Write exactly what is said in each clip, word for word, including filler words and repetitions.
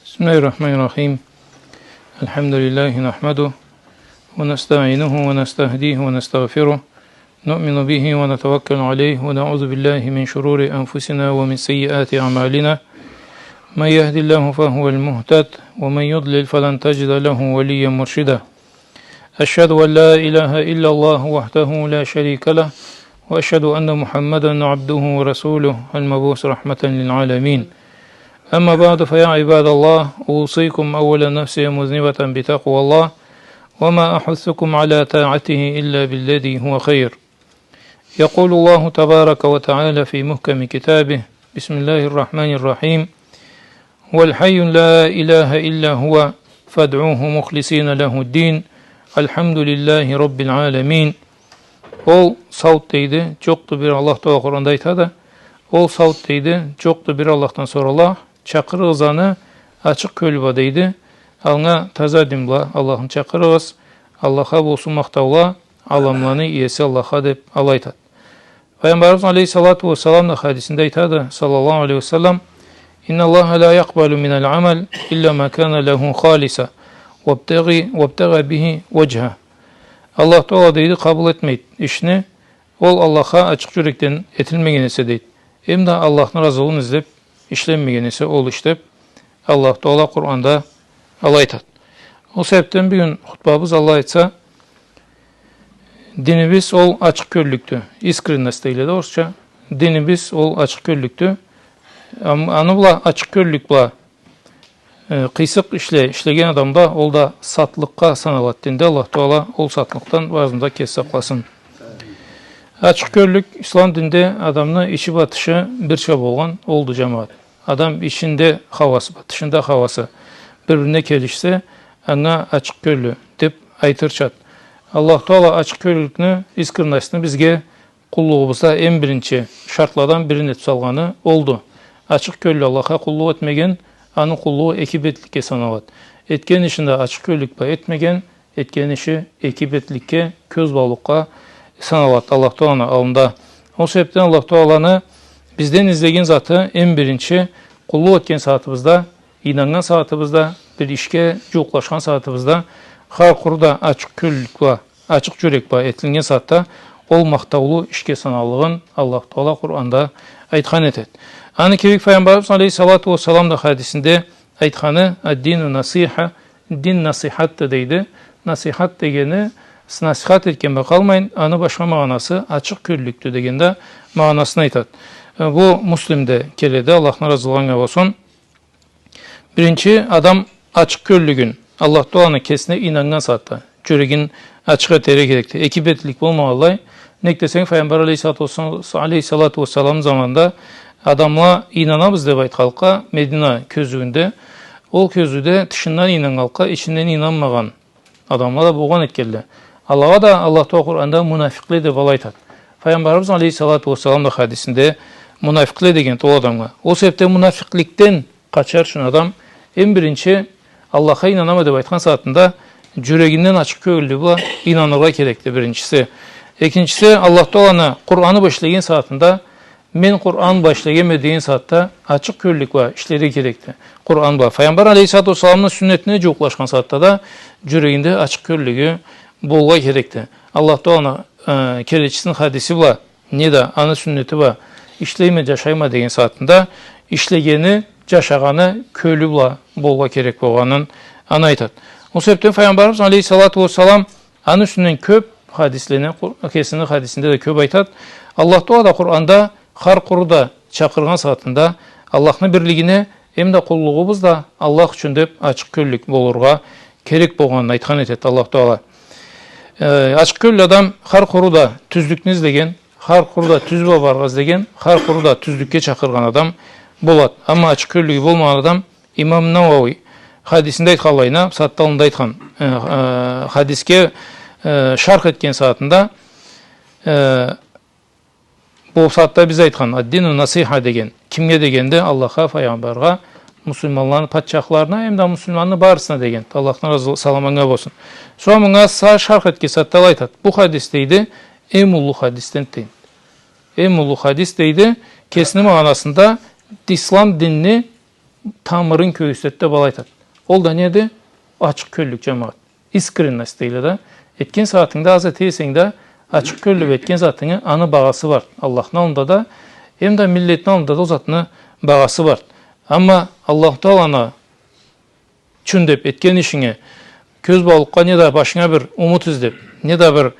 بسم الله الرحمن الرحيم. الحمد لله نحمده ونستعينه ونستهديه ونستغفره. نؤمن به ونتوكل عليه ونعوذ بالله من شرور أنفسنا ومن سيئات أعمالنا. من يهد الله فهو المهتد ومن يضلل فلن تجد له وليا مرشدا. أشهد أن لا إله إلا الله وحده لا شريك له، وأشهد أن محمدا عبده ورسوله المبعوث رحمة للعالمين. أما بعد، فيا عباد الله، أوصيكم أولا نفسي مذنبة بتقوى الله، وما أحثكم على طاعته إلا بالذي هو خير. يقول الله تبارك وتعالى في محكم كتابه: بسم الله الرحمن الرحيم. هو الحي لا إله إلا هو فادعوه مخلصين له الدين. الحمد لله رب العالمين. Ол саут дейди, джокъду бир Аллах, Тагъала Къуранда айтады. Ол саут дейди, джокъду бир Аллахдан сора Аллах, чакъырыгъыз аны ачыкъ кёлю бла дейди. Анга таза дин бла Аллахны чакъырыгъыз. Аллахха болсун махтаула, аламланы иеси Аллахха, деб алай айтады. Пайгъамбарыбыз алейхиссалату уассалам да хадисинде айтады, саллаллаху алейхи уа саллам: إن الله لا يقبل من العمل إلا ما كان له خالصا وابتغي-، وابتغى به وجهه. Аллах Тагъала, дейди, къабыл этмейди ишни, ол Аллахха ачыкъ джюрекден этилмеген эсе, дейди. Эм да Аллахны разылыгъын излеб ишленмеген эсе ол иш, деб, Аллах Тагъала Къуранда алай айтады. Ол себебден бюгюн хутбабыз, Аллах айтса, динибиз ол ачыкъ кёллюлюкдю. Искренность дейле да орусча. Динибиз ол ачыкъ кёллюлюкдю. Ам-, аны бла, ачыкъ кёллюлюк бла, э, къыйсыкъ ишле ишлеген адам да, ол да сатлыкъгъа саналады динде. Аллах Тагъала ол сатлыкъдан барыбызны да кеси сакъласын. Ачыкъ кёллюлюк ислам динде адамны ичи бла тышы бирча болгъан олду, джамагъат. Адам ичинде хауасы бла, тышында хауасы бир-бирине келишсе, анга ачыкъ кёллю деб айтырчады. Аллах Тагъала ачыкъ кёллюлюкню, искренностьну бизге къуллугъубузда эм биринчи шартладан бирин этиб салгъаны олду. Ачыкъ кёллю Аллахха къуллукъ этмеген, аны къуллугъу эки бетликге саналады. Этген ишин да ачыкъ кёллюлюк бла этмеген, этген иши эки бетликге, кёз баулукъгъа саналады Аллах Тагъаланы аллында. Ол себебден Аллах Тагъаланы бизден излеген заты, эм биринчи, къуллукъ этген сагъатыбызда, ийнаннган сагъатыбызда, бир ишге джууукълашхан сагъатыбызда, хар къуру да ачыкъ кёллюлюк бла, ачыкъ джюрек бла этилиннген сагъатда, ол махтаулу ишге саналлыгъын Аллах Тагъала Къуранда айтхан этеди. Аны кибик Пайгъамбарыбыз алейхиссалату уассалам да хадисинде айтханы: الدين النصيحة, дин насыхатды, дейди. Насыхат дегени, с-, насыхат этген бла къалмайын, аны башха магъанасы ачыкъ кёллюлюкдю деген да магъанасын айтады. Э, бу Муслимде келеди, Аллахны разылыгъы анга болсун. Биринчи, адам ачыкъ кёллюлюгюн Аллах Тагъаланы кесине ийнаннган сагъатда джюрегин ачыкъ этерге керекди. Эки бетлик болмагъанлай. Нек десенг, Пайгъамбар алейхиссалату уассалам, алейхиссалату уассалам заманында адамла ийнанабыз деб айтханлыкъгъа Медина кёзюуюнде, ол кёзюуде тышындан ийнаннганлыкъгъа ичинден ийнанмагъан адамла да болгъан этгенле. Алагъа да Аллах Тагъала Къуранда мунафикъле деб алай айтады. Пайгъамбарыбыз алейхиссалату уассалам да хадисинде мунафикъле дегенди ол адамгъа. Ол себебден мунафикъликден къачар ючюн адам, эм биринчи, Аллахха ийнанама деб айтхан сагъатында джюрегинден ачыкъ кёллю бла ийнаныргъа керекди, биринчиси. Экинчиси, Аллах Тагъаланы Къураны бла ишлеген сагъатында, мен Къуран бла ишлегенме деген сагъатда ачыкъ кёллюлюк бла ишлерге керекди. Къуран бла. Пайгъамбар алейхиссалату уассаламны сюннетине джууукълашхан сагъатда да джюрегинде ачыкъ кёллюлюгю болургъа керекди. Аллах Тагъаланы, э, келечисини хадиси бла, неда аны сюннети бла ишлейме, джашайма деген сагъатында ишлегени, джашагъаны кёлю бла болургъа керек болгъанын аны айтады. Ол себебден Пайгъамбарыбыз алейхиссалату уассалам аны юсюнден кёб хадислени, Къур-, кесини хадисинде да кёб айтады. Аллах Тагъала да Къуранда хар къуру да чакъыргъан сагъатында Аллахны бирлигине, эмда къуллугъубуз да Аллах ючюн деб ачыкъ кёллюлюк болургъа керек болгъанын айтхан этеди Аллах Тагъала. Э, ачыкъ кёллю адам хар къуру да тюзлюкню излеген, хар къуру да тюз бла барыргъа излеген, хар къуру да тюзлюкге чакъыргъан адам болады. Амма ачыкъ кёллюлюгю болмагъан адам, Имам Науауи хадисинде айтханлайына, бусагъатда аллында айтхан, э, э, хадисге, э, шарх этген сагъатында, э, бу сагъатда биз айтхан, «Ад-дину насиха» деген, кимге дегенде, Аллахха, Пайгъамбаргъа, муслиманланы патчахларына, эмда муслиманны барысына деген, Аллахны разы-, саламы анга болсун. Сора мынга са-, шарх этген сагъатда алай айтады. Бу хадис, дейди, эм уллу хадисден, дейди. Эм уллу хадис, дейди, кесини магъанасында ислам динни тамырын кёргюзтеди деб алай айтады. Ол да неди? Ачыкъ кёллюк, джамагъат. Искренность дейле да. Этген сагъатынгда аз эте эсенг да, ачыкъ кёллюк этген затынгы, аны багъасы бар. Аллахны аллында да, эм да миллетни аллында да ол затны багъасы бар. Амма Аллаху Тааланы ючюн деб этген ишинги кёз баулукъгъа, неда башынга бир умут излеб, неда бир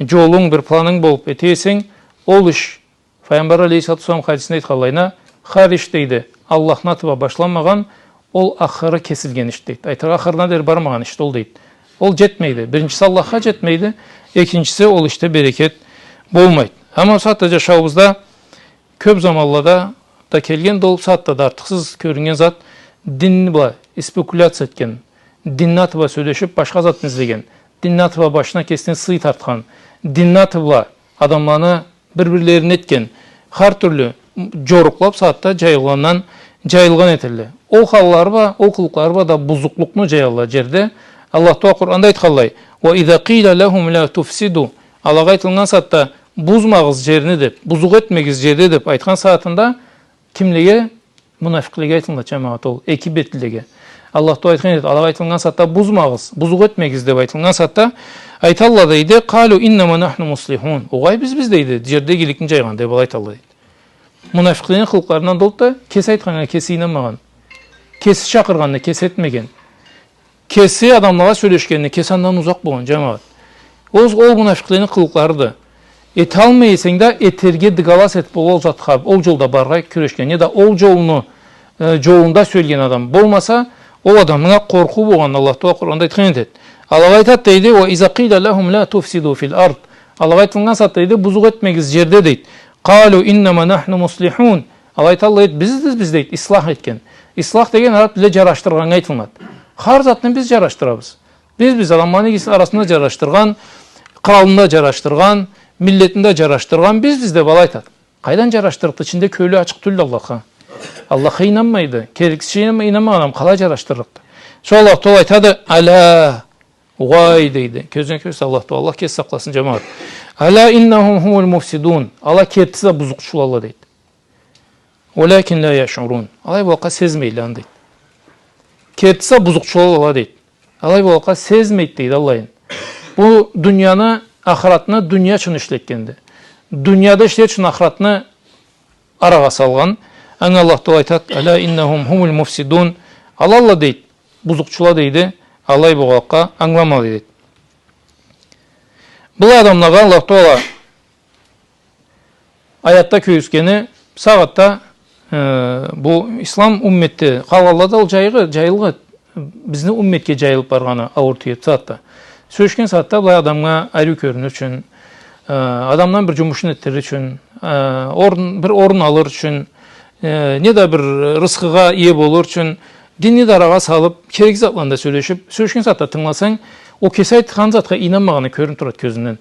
джолунг, бир планынг болуб эте эсенг, ол иш Файгъамбар алейхиссалату уассалам хадисинде айтханлайына, хар иш, дейди, Аллахны аты бла башланмагъан, ол ахыры кесилген иш, дейди. Айтыргъа, ахырына дери бармагъан ишди ол, дейди. Ол джетмейди. Биринчиси, Аллахха джетмейди, экинчиси, ол ишде берекет болмайды. Амма бусагъатда джашауубузда кёб заманлада да келгенди ол, бусагъатда да артыкъсыз кёрюннген зат, дин бла спекуляция этген, динни аты бла сёлешиб, башха затны излеген, динни аты бла башына кесине сый тартхан, динни аты бла адамланы бир-бирлерин этген, хар тюрлю джорукъла бусагъатда джайылгъандан джайылгъан этелле. Ол халлары бла, ол къылыкълары бла да бузукълукъну джаялла джерде. Аллах Таала Къуранда айтханлай: «Ва иза къила лахум ла туфсиду». Алагъа айтылгъан сагъатда, «Бузмагъыз джерни» деб, «Бузукъ этмегиз джерде» деб айтхан сагъатында, кимлеге? Мунафикълеге айтылынады, джамагъат, ол эки бетлилеге. Аллах Таала айтхан эди, алагъа айтылгъан сагъатда, «Бузмагъыз, бузукъ этмегиз» деб айтылгъан сагъатда, айталла, дейди, «Къалу иннама нахну муслихун». Огъай, биз, биз, дейди, джерде игиликни джайгъан деб алай айталла, дейди. Мунафикълени къылыкъларындан да олду да, кеси айтханнга кеси ийнанмагъан, кеси чакъыргъанны кеси этмеген, кеси адамлагъа сёлешгенни кеси андан узакъ болгъан, джамагъат. Ол, ол мунафикълени къылыкъларыды. Эталмай эсенг да, этерге дыгалас эт, бол ол затха, ол джолда барыргъа кюрешген, неда ол джолну, э, джолунда сюелген адам болмаса, ол адамнга къоркъуу болгъанын Аллах Таала Къуранда айтхан этеди. Алагъа айтады, дейди, «Ва иза къила лахум ла туфсиду фил ард». Алагъа айтылгъан сагъатда, дейди, «Бузукъ этмегиз джерде», дейди. «Къалу иннама нахну муслихун». Ала айталла, дейди, «Биз, биз, биз», дейди, «ислах этген». Ислах деген араб тилде джарашдыргъаннга айтылынады. Хар затны биз джарашдырабыз. Биз, биз адамланы арасында джарашдыргъан, къыралны да джарашдыргъан, миллетни да джарашдыргъан биз, биз деб алай айтады. Къайдан джарашдырыкъды? Ичинде кёлю ачыкъ тюлдю Аллахха. Аллахха ийнанмайды. Керексиз ийнанма-, ийнанмагъан адам къалай джарашдырыкъды? Шо Аллах Таала айтады, «Ала, угъай», дейди. Кёзюне кёрсе Аллах Таала, Аллах кеси сакъласын, джамагъат. «Ала иннахум хумул муфсидун». Ала кертиси да бузукъчулалла, дейди. «Уалакин ла яшъурун». Алай болгъанлыкъгъа сезмейле аны, дейди. Кертиси да бузукъчулалла, дейди. Алай болгъанлыкъгъа сезмейди, дейди, аллайын. Бу дунияны, ахыратны дуния ючюн ишлетгенди. Дунияда ишлер ючюн ахыратны арагъа салгъан. Анга Аллах Таала айтады, «Ала иннахум хумул муфсидун». Алалла, дейди, бузукъчула, дейди. Алай болгъанлыкъгъа ангыламала, дейди. Бу адамлагъа Аллах Таала аятда кёргюзтгени, сагъатда, э, бу ислам умметде къалгъанлада ол джайгъы, джайылгъан, бизни умметге джайылыб баргъаны ауур тюйюлдю сагъатда. Сёлешген сагъатда былай адамгъа ариу кёрюнюр ючюн, э, адамдан бир джумушун этдирир ючюн, э, орун, бир орун алыр ючюн, э, неда бир рысхыгъа ие болур ючюн, динни да арагъа салыб, керекли затланы да сёлешиб, сёлешген сагъатда тынгыласанг, ол кеси айтхан затха ийнанмагъаны кёрюнюб турады кёзюнден.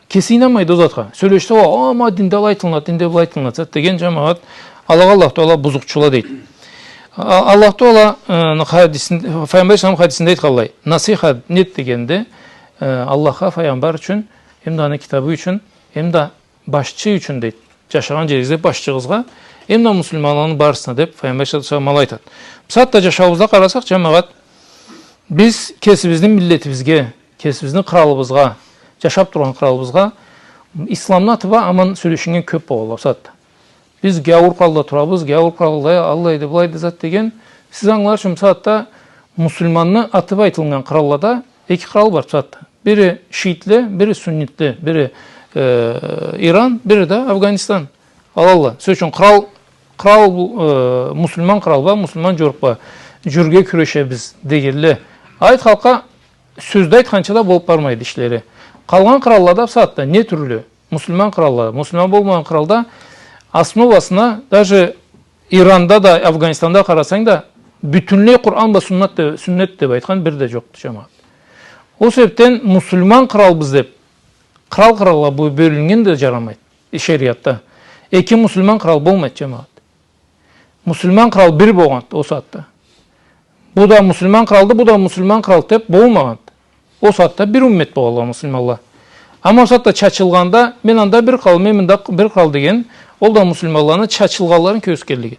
Кеси ийнанмайды ол затха. Сёлешсе, о, ама динде алай айтылынады, динде былай айтылынады деген, джамагъат, алагъа Аллах Таала бузукъчула дейди. А-, Аллах Таала, э, хадисин-, Файгъамбар алейхиссалам хадисинде айтханлай, насихат неди дегенде, э, Аллахха, Файгъамбар ючюн, эм да аны китабы ючюн, эм да башчы ючюн дейди. Джашагъан джеригизде башчыгъызгъа, эм да муслиманланы барысына деб, Файгъамбар саллаллаху алейхи ва саллам алай айтады. Бусагъатда джашауубузда къарасакъ, джамагъат, биз кесибизни миллетибизге, кесибизни къралыбызгъа, джашаб тургъан къралыбызгъа исламны аты бла аман сёлешиннген кёб болгъанла бусагъатда. Биз гяуур къралда турабыз, гяуур къралда алайды, былайды зат деген. Сиз ангылар ючюн, бусагъатда муслиманны аты бла айтылыннган къраллада эки кърал бар бусагъатда. Бири шиитле, бири суннитле, бири, э, Иран, бири да Афганистан. Алалла. Сёз ючюн, кърал, кърал, э, муслиман кърал бла, муслиман джорукъ бла джюрюрге кюрешебиз дегенле. Алай айтханлыкъгъа, сёзде айтханча да болуб бармайды ишлери. Къалгъан къраллада бусагъатда не тюрлю? Муслиман къраллада, муслиман болмагъан къралда основасына, даже Иранда да, Афганистанда къарасанг да, бютюнлей Къуран бла суннат деб, суннат деб айтхан бир да джокъду, джамагъат. Ол себебден муслиман къралбыз деб, кърал-къралгъа бё-, бёлюннген да джарамайды шериатда. Эки муслиман кърал болмайды, джамагъат. Муслиман кърал бир болгъанды ол сагъатда. Бу да муслиман къралды, бу да муслиман кърал деб болмагъанды. Ол сагъатда бир уммет болгъанла муслиманла. Амма ол сагъатда чачылгъанда, мен анда бир кърал, мен мында бир кърал деген, ол да муслиманланы чачылгъанларын кёргюзтгенлиги.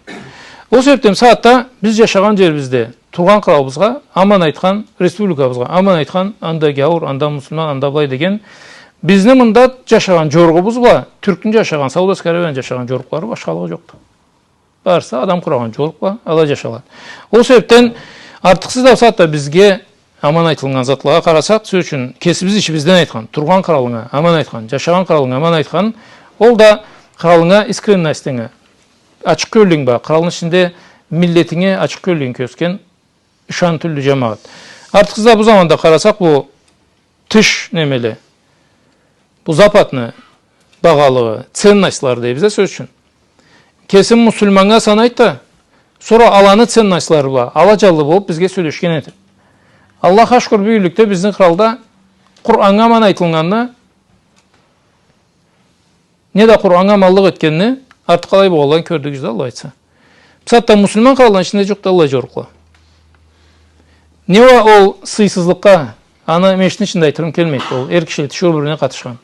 Ол себепден бусагъатда биз джашагъан джерибизде, тургъан къралыбызгъа аман айтхан, республикабызгъа аман айтхан, анда гяуур, анда муслиман, анда былай деген, бизни мында джашагъан джоругъубуз бла тюркню джашагъан, Саудовская Аравияны джашагъан джорукълары башхалыгъы джокъду. Барысы адам къурагъан джорукъ бла, ала джашалады. Ол себепден артыкъсыз да бусагъатда бизге аман айтылгъан затлагъа къарасакъ, сёз ючюн, кесибиз ичибизден айтхан, тургъан къралынга аман айтхан, джашагъан къралынга аман айтхан, ол да къралынга искренностинги, ачыкъ кёллюнг бла, къралны ичинде миллетинге ачыкъ кёллюгюнг кёргюзтген ышан тюлдю, джамагъат. Артыкъсыз да бу заманда къарасакъ, бу тыш немеле, бу западны багъалыгъы, ценностьлары дейбиз да, сёз ючюн. Кесин муслиманнга санайды да, сора аланы ценностьлары бла ала джанлы болуб бизге сёлешген этеди. Аллахха шукур, бюгюнлюкде бизни къралда Къураннга аман айтылгъанны, неда Къураннга аманлыкъ этгенни артыкъ алай болгъанларын кёрдюгюз да, Аллах айтса. Бусагъатда муслиман къралланы ичинде джокъду аллай джорукъла. Не уа ол сыйсызлыкъгъа, аны межгитни ичинде айтырым келмейди. Ол эр кишиле тиширыу бир-бирине къатышхан,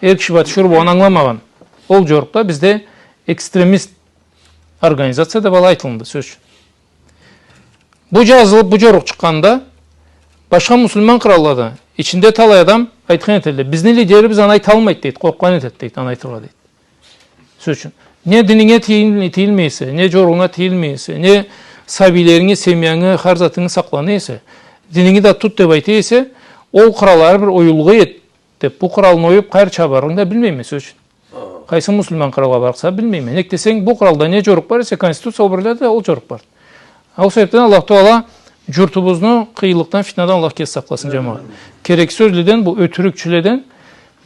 эр киши бла тиширыу болгъанын ангыламагъан. Ол джорукъда бизде экстремист организация деб алай айтылынды, сёз ючюн. Бу джазылыб, бу джорукъ чыкъгъанда, башха муслиман къраллада ичинде талай адам айтхан этелле: «Бизни лидерибиз аны айталмайды», — дейди, — «къоркъгъан этеди», — дейди, — «аны айтыргъа», — дейди. Сёз ючюн, не дининге тийил-, тийилмей эсе, не джоругъунга тийилмей эсе, не сабийлеринги, семьянги, хар затынгы сакълана эсе, дининги да тут деб айта эсе, ол кърал ары бир оюлгъа эди деб, бу къралны оюб, къайры чабарыгъын да билмейме, сёз ючюн. Къайсы муслиман къралгъа барыкъса, билмейме. Нек десенг, бу къралда не джорукъ бар эсе, конституция, ол бирледе да ол джорукъ бар. Ол себебден Аллах Таала джуртубузну къыйынлыкъдан, фитнадан Аллах кеси сакъласын, джамагъат. Керексиз сёзледен, бу ётюрюкчюледен,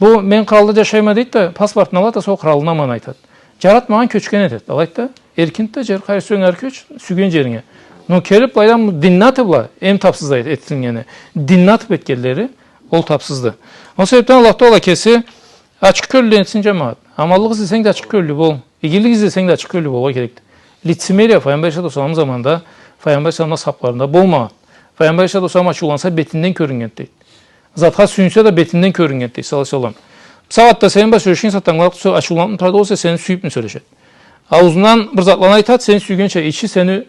бу мен къралда джашайма дейди да, паспортун алады да, сора къралына аман айтады. Джаратмагъан кёчген этеди. Алайды да, эркинди да джер, къайры сюйсенг ары кёч, сюйген джеринге. Но келиб былайдан бу динни аты бла, эм тапсыз да эт-, этилгени, динни атыб этгенлери, ол тапсызды. Ол себебден Аллах Таала кеси ачыкъ кёллю этсин, джамагъат. Аманлыкъ излесенг да ачыкъ кёллю бол. Игилик излесенг да ачыкъ кёллю болургъа керекди. Лицемерие Файгъамбар алейхиссалату уассаламны заманында, Файгъамбар алейхиссалам асхабла арасында болмагъан. Файгъамбар алейхиссалату уассалам ачыуланса, бетинден кёрюннген, дейди. Затха сюйюнсе да, бетинден кёрюннген, дейди, саллаллаху алейхи ва саллам. Бусагъатда сен бла сёлешген сагъатда, ангыладыкъ, сёз ачыуланыб турады болса, сени сюйюб сёлешеди. Ауузундан бир затланы айтады, сен сюйгенча ичи, сени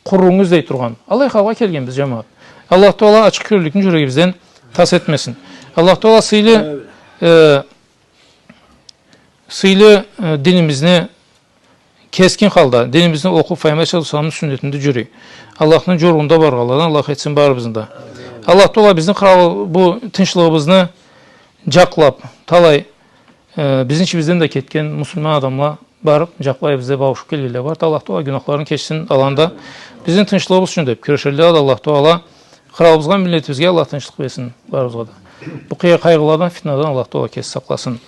къуруунгу излей тургъан. Аллай халгъа келгенбиз, джамагъат. Аллах Таала ачыкъ кёллюлюкню джюрегибизден тас этмесин. Аллах Таала сыйлы, э, сыйлы, э, динибизни кескин халда, динибизни окъуб, Файгъамбар саллаллаху алейхи ва салламны сюннетинде джюрюй, Аллахны джоругъунда баргъанладан Аллах этсин барыбызны да. Аллах Таала бизни кърал-, бу тынчлыгъыбызны джакълаб, талай, э, бизни ичибизден да кетген муслиман адамла барыб, джакълай бизде, бауушуб келгенле барды. Аллах Таала гюнахларын кечсин аланы да. Бизни тынчлыгъыбыз ючюн деб кюрешелле да, Аллах Таала къралыбызгъа, миллетибизге Аллах тынчлыкъ берсин барыбызгъа да. Бу къый-, къайгъыладан, фитнадан Аллах Таала кеси сакъласын.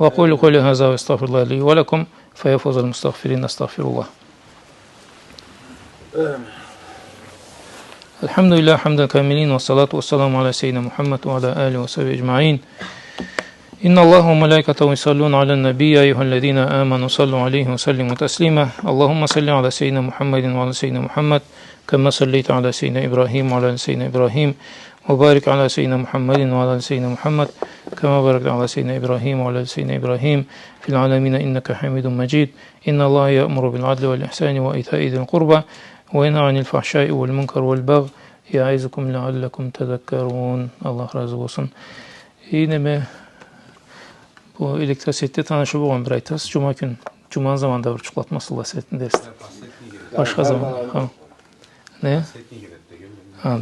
وأقول قولي هذا وأستغفر الله لي ولكم، فيا فوز المستغفرين، أستغفر الله. الحمد لله حمد الكاملين، والصلاة والسلام على سيدنا محمد وعلى آله وصحبه أجمعين. إن الله وملائكته يصلون على النبي، يا أيها الذين آمنوا صلوا عليه وسلموا تسليما. اللهم صل على سيدنا محمد وعلى سيدنا محمد كما صليت على سيدنا إبراهيم وعلى آل سيدنا إبراهيم، وبارك على سيدنا محمد وعلى آل سيدنا محمد كما باركت على سيدنا إبراهيم وعلى آل سيدنا إبراهيم في العالمين إنك حميد مجيد. إن الله يأمر بالعدل والإحسان وإيتاء ذي القربى وينهى عن الفحشاء والمنكر والبغي يعظكم لعلكم تذكرون. Аллах разы болсун. И, неме, бу электросетьде танышыб болгъан бир айтасыз, джума кюн, джуманы заманда бир джукълатмазла сетни дерсде. Башха заман. Ха. Не? Ха, да.